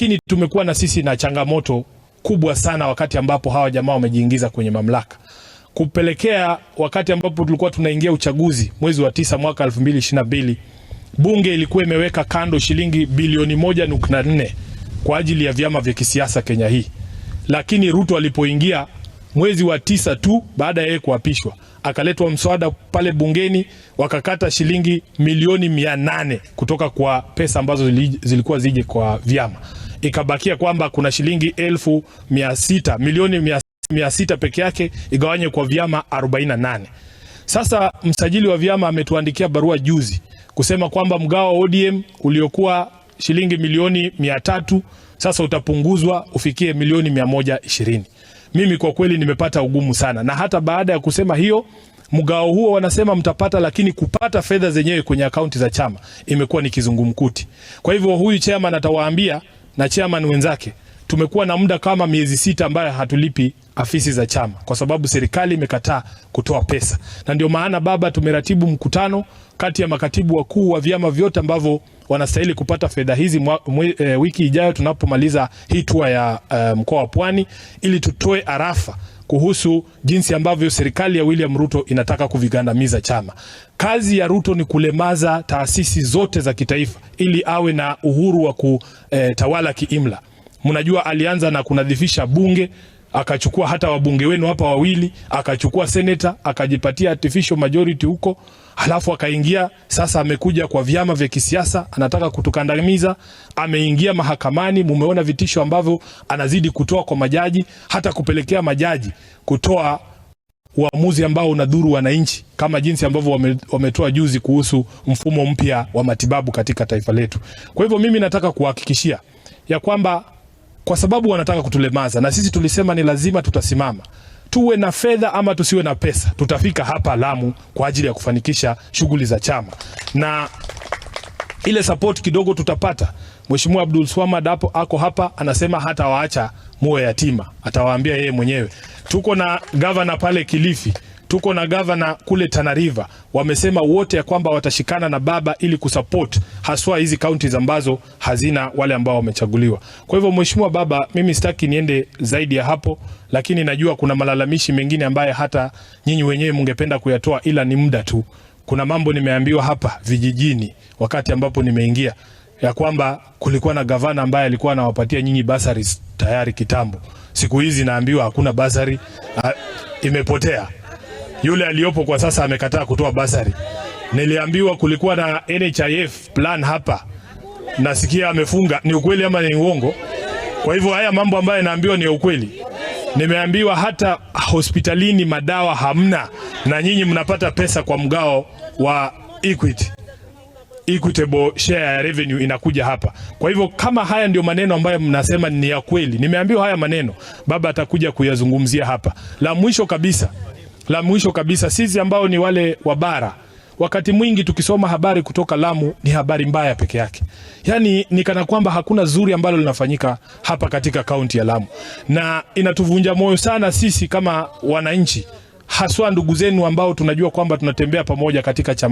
Lakini tumekuwa na sisi na changamoto kubwa sana wakati ambapo hawa jamaa wamejiingiza kwenye mamlaka, kupelekea wakati ambapo tulikuwa tunaingia uchaguzi mwezi wa 9 mwaka 2022, bunge ilikuwa imeweka kando shilingi bilioni 1.4 kwa ajili ya vyama vya kisiasa Kenya hii, lakini Ruto alipoingia mwezi wa 9 tu baada ya yeye kuapishwa, akaletwa mswada pale bungeni, wakakata shilingi milioni 800 kutoka kwa pesa ambazo zilikuwa zije kwa vyama, ikabakia kwamba kuna shilingi 600,000 milioni 600 peke yake igawanye kwa vyama 48. Sasa msajili wa vyama ametuandikia barua juzi kusema kwamba mgao wa ODM uliokuwa shilingi milioni 300 sasa utapunguzwa ufikie milioni 120. Mimi kwa kweli nimepata ugumu sana, na hata baada ya kusema hiyo mgao huo wanasema mtapata, lakini kupata fedha zenyewe kwenye akaunti za chama imekuwa ni kizungumkuti. Kwa hivyo huyu chairman atawaambia na chairman wenzake, tumekuwa na muda kama miezi 6 ambayo hatulipi afisi za chama kwa sababu serikali imekataa kutoa pesa, na ndio maana baba, tumeratibu mkutano kati ya makatibu wakuu wa vyama vyote ambavyo wanastahili kupata fedha hizi wiki ijayo tunapomaliza hii tour ya mkoa wa Pwani, ili tutoe arafa kuhusu jinsi ambavyo serikali ya William Ruto inataka kuvigandamiza chama. Kazi ya Ruto ni kulemaza taasisi zote za kitaifa ili awe na uhuru wa kutawala kiimla. Mnajua alianza na kunadhifisha bunge, akachukua hata wabunge wenu hapa wawili, akachukua seneta, akajipatia artificial majority huko, halafu akaingia sasa, amekuja kwa vyama vya kisiasa, anataka kutukandamiza. Ameingia mahakamani, mumeona vitisho ambavyo anazidi kutoa kwa majaji, hata kupelekea majaji kutoa uamuzi ambao unadhuru wananchi, kama jinsi ambavyo wametoa juzi kuhusu mfumo mpya wa matibabu katika taifa letu. Kwa hivyo mimi nataka kuhakikishia ya kwamba kwa sababu wanataka kutulemaza na sisi tulisema ni lazima tutasimama, tuwe na fedha ama tusiwe na pesa, tutafika hapa Lamu kwa ajili ya kufanikisha shughuli za chama, na ile support kidogo tutapata. Mheshimiwa Abdul Swamad hapo ako hapa anasema hata waacha muwe yatima, atawaambia yeye mwenyewe. Tuko na gavana pale Kilifi, tuko na gavana kule Tana River, wamesema wote ya kwamba watashikana na baba ili kusupport haswa hizi counties ambazo hazina wale ambao wamechaguliwa. Kwa hivyo Mheshimiwa Baba, mimi sitaki niende zaidi ya hapo, lakini najua kuna malalamishi mengine ambayo hata nyinyi wenyewe mungependa kuyatoa, ila ni muda tu. Kuna mambo nimeambiwa hapa vijijini wakati ambapo nimeingia ya kwamba kulikuwa na gavana ambaye alikuwa anawapatia nyinyi bursaries tayari kitambo. Siku hizi naambiwa hakuna bursary, imepotea. Yule aliyopo kwa sasa amekataa kutoa bursary. Niliambiwa kulikuwa na NHIF plan hapa, nasikia amefunga. Ni ukweli ama ni uongo? Kwa hivyo haya mambo ambayo naambiwa ni ya ukweli. Nimeambiwa hata hospitalini madawa hamna, na nyinyi mnapata pesa kwa mgao wa Equity, equitable share ya revenue inakuja hapa. Kwa hivyo kama haya ndio maneno ambayo mnasema ni ya kweli, nimeambiwa haya maneno, baba atakuja kuyazungumzia hapa. La mwisho kabisa, sisi ambao ni wale wa bara, wakati mwingi tukisoma habari kutoka Lamu ni habari mbaya peke yake, yaani ni kana kwamba hakuna zuri ambalo linafanyika hapa katika kaunti ya Lamu, na inatuvunja moyo sana sisi kama wananchi, haswa ndugu zenu ambao tunajua kwamba tunatembea pamoja katika chama.